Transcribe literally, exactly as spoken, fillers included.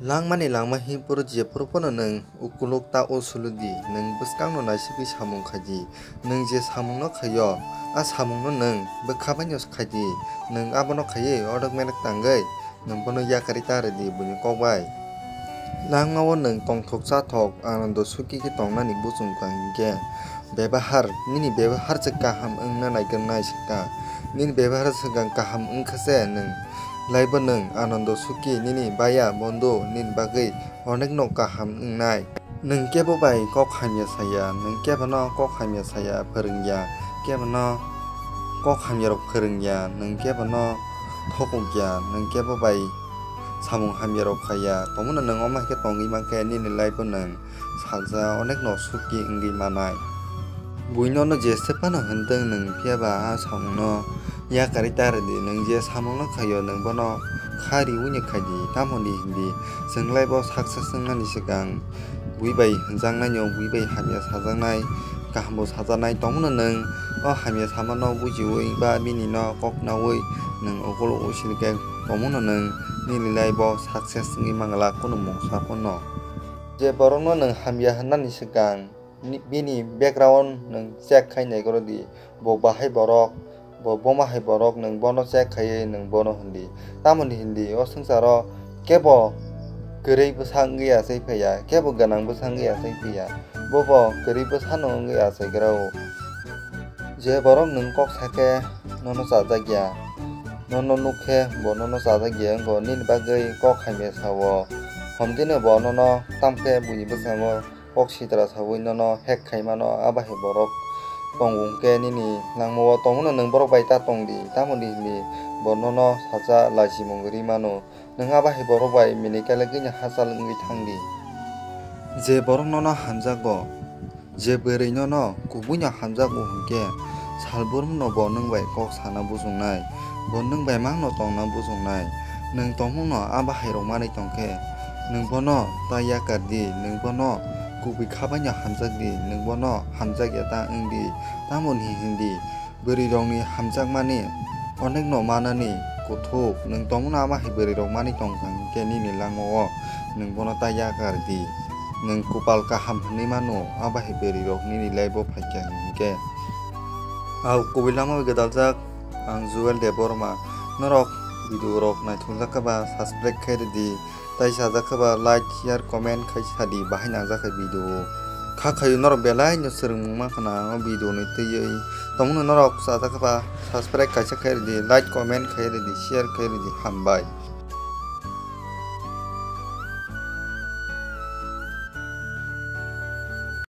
Langmani langma hinphuru jephuru phano nwng ukuluk ta o sulu di, nwng bwskangno naisingwi samung khai di. Nwng je samungno khaio, a samungno nwng bwkha baino khai di. Nwng abono khaiwi odok menek tangwi nwng bono yakarwi ta rw di buini kok bai. Langmao nwng tongthok chathok, anando suki khe tongnani buchung kha hinkhe bebahar, nini bebahar se kaham wngna naigangnai se kha. Nini bebahar swkang kaham wngkha se nwng laibo nwng anando suki nini baya bondo nini bagwi onekno kaham wngnai. Nwng kebo bai kok hamya saya, nwng kebono kok hamya saya phwrwngya, kebono kok hamyarok phwrwngya, nwng kebono thokokya, nwng kebo bai samung hamyarok khaiya. Tongmano nwng omo hai khe tongwi mankhe nini life-o nwng salsa onekno suki wngwi manai. Buino no jese phano hwntwng nwng, phiyaba a samungno yakarwi ta rw di, nwng je samungno khaio nwng bono kha riwi no khai di, tamoni hindi chwng life-o success wngnani swkang bui bai hwnjaknai no, bui bai hamya sajaknai, kaham bo sajaknai, tongmano nwng o hamya samano bujiwi ba bini no kok nawi nwng ukuluk usil khe tongmano nwng nini life-o success wngwi mangla kunu mungsa phano. Je borokno nwng hamya hwnani swkang ni-, bini background nwng check khai naikhoro di, bo bahai borok, bo boma hai borok, nwng bono check khaiwi nwng bono hwn di. Tamoni hwn di, o swngcharo kebo kwrwi bwsa wngwi achai phaiya, kebo gwnang bwsa wngwi achai phaiya, bo bo kwrwi bwsano wngwi achai gra o. Je borok nwng kok sakhe nono chajak ya, nono nuk khe bo nono chajak ya wngo, nini bagwi kok hamya sao. Hom dino bo nono tamkhe buini bwskango kok sitra sawi nono hack khai mano, a bahai borok tongo hwnkhe nini langmao tongmano nwng borok bai ta tong di, tamoni hwnwi bo nono sacha lachimung rwi mano. Nwng a bahai borok bai minikale gwnwi hachal wngwi thang di. Je borok nono hamjago, je bwrwi nono kubuino hamjago hwnkhe, salbrumno bo nwng bai kok sana buchungnai, bo nwng bai mangno tongna buchungnai. Nwng tongmungno a bahairok manwi tongkhe, nwng bono ta yakar di, nwng bono kubui khabaino hamjak di, nwng bono hamjakya ta wng di, tamoni hwn di. Bwrwirokni hamjakmani onekno manani kuthuk, nwng tongmano ama hai bwrwirok manwi tongkha hinkhe nini langmao nwng bono ta yakar di. Nwng kupal kaham hwnwi mano, abo hai bwrwirok nini life-o phaikha hinkhe. Au kubui lama bai gwdaljak, ang Joel Debbarma. Norok video rok naithokjak khe ba subscribe khai rwdi. Tai sajak khe ba like, share, comment khai sadi, bahai nangjak khe video o. Kha khaio norok belai no swrwngmung mankha na o video ni twiwi. Tongmano norok sajak khe ba subscribe kaisa khai rwdi, like, comment khai rwdi, share khai rwdi, hambai.